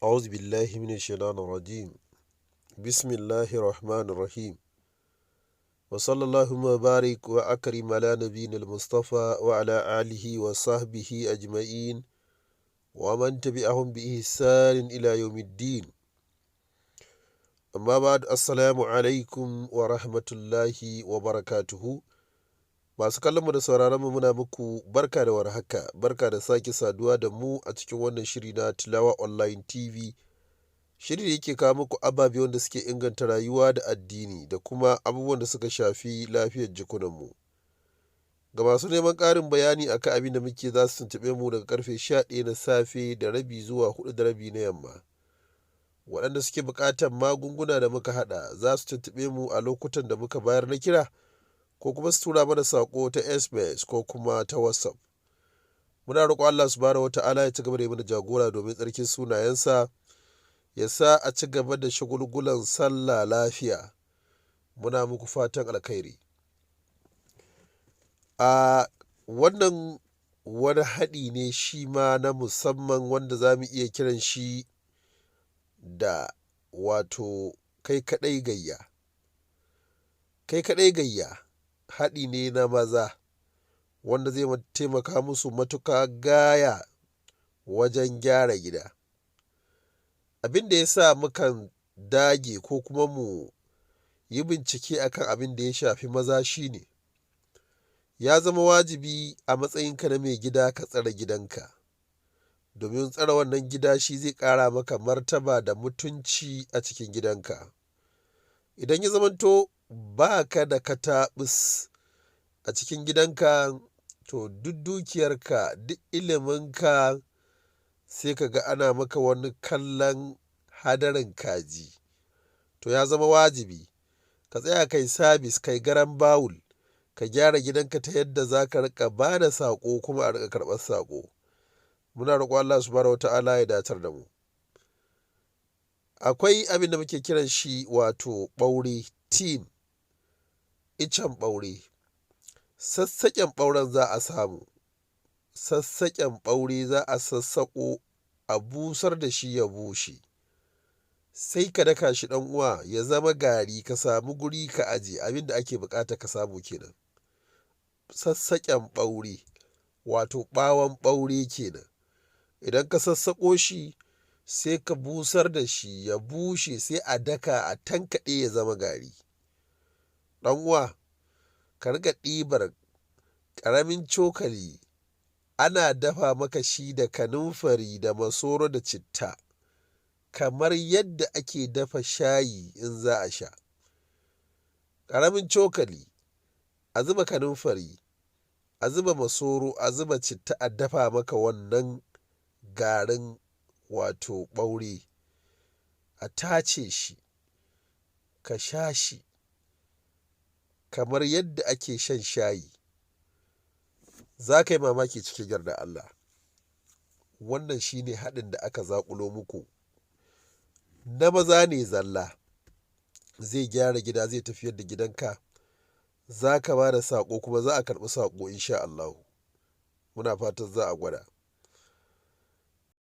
أعوذ بالله من الشيطان الرجيم. بسم الله الرحمن الرحيم. وصلى اللهم وبارك وأكرم على نبينا المصطفى وعلى آله وصحبه أجمعين ومن تبعهم بإحسان إلى يوم الدين. Amma ba, assalamu alaikum wa rahmatullahi wa barakatuhu. Masu kallonmu da sauraronmu, muna muku barka da warhaka, barka da sake saduwa da mu a cikin wannan shiri na Tilawa Online TV. Shiri da yake kawo muku ababe wanda suke inganta rayuwa da addini da kuma abubuwan da suka shafi lafiyar jikunanmu. Ga masu neman ƙarin bayani akan abin da muke, za su tuntuɓe mu daga karfe 11 na safe da rabi zuwa 4:30 na yamma. Waɗanda suke buƙatar magunguna da muka haɗa za su tuntuɓe mu a lokutan da muka bayar na kira, ko kuma su tura mana saƙo ta SMS ko kuma ta WhatsApp. Muna roƙo Allah Subhanahu wata'ala ya ci gaba da yi mana jagora domin tsarkin sunayensa, ya sa a ci gaba da shagulgulan sallah lafiya. Muna muku fatan alkhairi. A wannan wani haɗi ne shi ma na musamman wanda za mu iya kiran shi da wato kai kaɗai gayya. Kai kaɗai gayya haɗi ne na maza wanda zai taimaka musu matuka gaya wajen gyara gida. Abin da ya sa mukan dage ko kuma mu yi bincike akan abin da ya shafi maza shine ya zama wajibi a matsayinka na mai gida ka tsare gidanka, domin tsare wannan gida shi zai ƙara maka martaba da mutunci a cikin gidanka. Idan ya zamanto ba ka da kataɓus a cikin gidanka, to duk dukiyarka, duk iliminka, sai ka ga ana maka wani kallon hadarin kaji. To ya zama wajibi ka tsaya kai sabis, kai garan bawul, ka gyara gidanka ta yadda za ka riƙa ba da saƙo kuma a riƙa karɓar saƙo. Muna roƙo Allah Subhanahu wa Ta'ala ya datar da mu. Akwai abin da muke kiran shi wato ɓaure, tin, icen ɓaure. Sassaƙen ɓauren za a samu, sassaƙen ɓaure za a sassaƙo, a busar da shi ya bushe. Sai ka daka shi, ɗan uwa, ya zama gari, ka samu guri ka aje. Abin da ake buƙata ka samu kenan. Sassaƙen ɓaure, wato ɓawon ɓaure kenan. Idan ka sassaƙo shi, sai ka busar da shi ya bushe, sai a daka a tankaɗe ya zama gari. Ɗan uwa, ka riƙa ɗibar ƙaramin cokali ana dafa maka shi da kanumfari da masoro da citta kamar yadda ake dafa shayi in za a sha. Ƙaramin cokali, a zuba kanumfari, a zuba masoro, a zuba citta, a dafa maka wannan garin, wato ɓaure, a tace shi, ka sha shi kamar yadda ake shan shayi. Za ka yi mamaki cikin yarda Allah. Wannan shine haɗin da aka zaƙulo muku. Na maza ne zalla. Zai gyara gida, zai tafiyar da gidanka. Za ka ba da saƙo kuma za a karɓi saƙo insha Allahu. Muna fatan za a gwada.